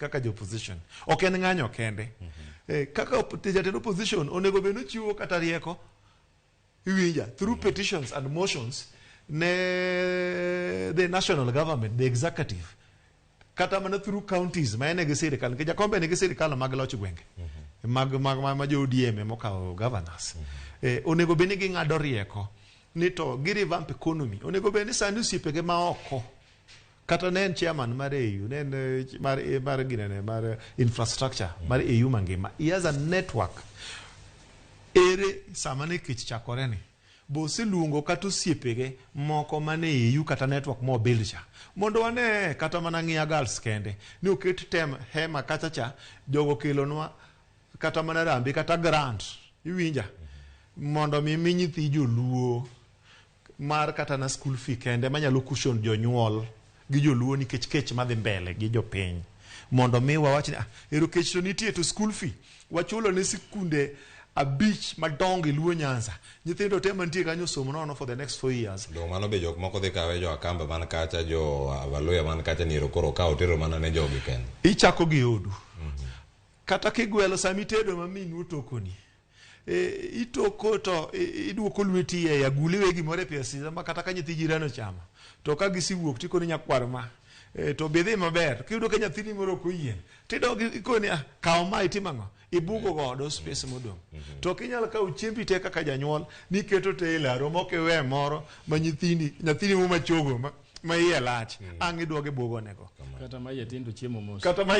kaka jo opposition. Ok en ng'anyo kende. Kaka jatend opposition onego bed ni ochiwo kata rieko, iwinja, through petitions and motions ne the national government, the executive, kata mana through counties ma en gi sirikal, nikech Jakombe nigi sirikal mag loch gwenge mag ma jo ODM emokawo governors. Onego bed ni ging'ado rieko ni to gi revamp economy. Onego bed ni sani osiepege ma oko, kata ne en chairman mar AU, ne en mar ginene mar infrastructure mar AU mangima, he has a network. Ere sama ne kech chakore ni bo oseluongo kata osiepege moko mane EU kata network mo build cha mondo wane kata mana ng'iya girls kende ni oket tem hema kacha cha jogo kelonwa kata mana rambi kata grant, iwinja, mondo mi nyithi joluo mar kata na school fee kende manyalo cushion jonyuol gi joluo, nikech kech madhi mbele gi jopiny, mondo mi wawach ni, ah, ero kech to nitie, to school fee wachulo ne sikunde 5 madongo e Luo Nyanza, nyithindo te mantie kanyo somo nono for the next 4 years. Do mano be jok moko dhi kawe, jo Akamba man kacha, jo Abaluya man kacha, ni ero koro ka otero mana ne jogi kende. Ichako gi odu kata kigwelo sama itedo ma minu otokoni, itoko to iduoko lweti e agulu, iwe gimoro e pesa ma kata ka nyithi jirani ochamo to ka gisewuok tikoni nyakwar ma to bidhi maber. Kiyudo ka nyathini moro ok oyien, tidog ikoni, ah, kaw ma itimo ang'o, ibugo godo space modong'. To ok inyal kawo chiembi te kaka janyuol niketo te e laro mok iwe moro ma nyithindi, nyathini mo machogo ma iye lach ang' iduogo ibugonego. Kata ma iye tindo chiemo mos. Kata ma